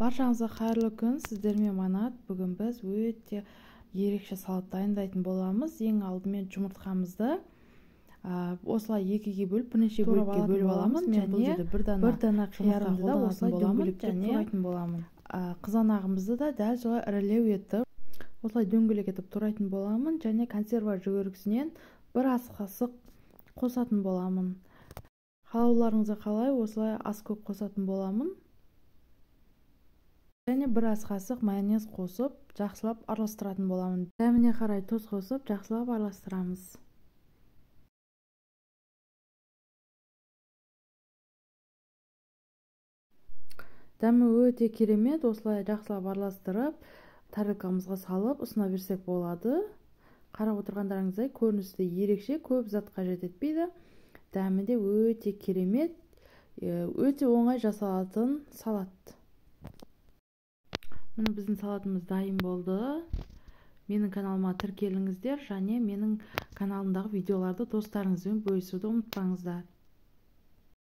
Баршаңызға қайырлы күн, сіздермен Манат. Бүгін біз өте ерекше салат дайындайтын боламыз. Ең алдымен жұмыртқамызды осылай екіге бөліп, бірнеше бөлікке бөліп аламыз. Мен бұл жерде бір дана қиярымды да осылай дөңгелектеп турайтын боламын. Қызанағымызды да дәл солай ірілеу етіп, осылай дөңгелек етіп турайтын боламын. Және консерва жүгіргісінен бір ас қасық қосатын боламын. Қалауларыңызға қалай, осылай ас көп қосатын боламын. Және бір ас қасық майонез қосып, жақсылап араластыратын боламын. Дәміне қарай тұз қосып, жақсылап араластырамыз. Дәмі өте керемет, осылай жақсылап араластырып, тарелкамызға салып, ұсына берсек болады. Қарап отырғандарыңыздай көрінісі де ерекше, көп зат қажет етпейді. Дәмі де өте керемет, өте оңай жасалатын салат. Міне біздің салатымыз дайын болды. Менің каналыма тіркеліңіздер және менің каналымдағы видеоларды достарыңызбен бөлісуді ұмытпаңыздар.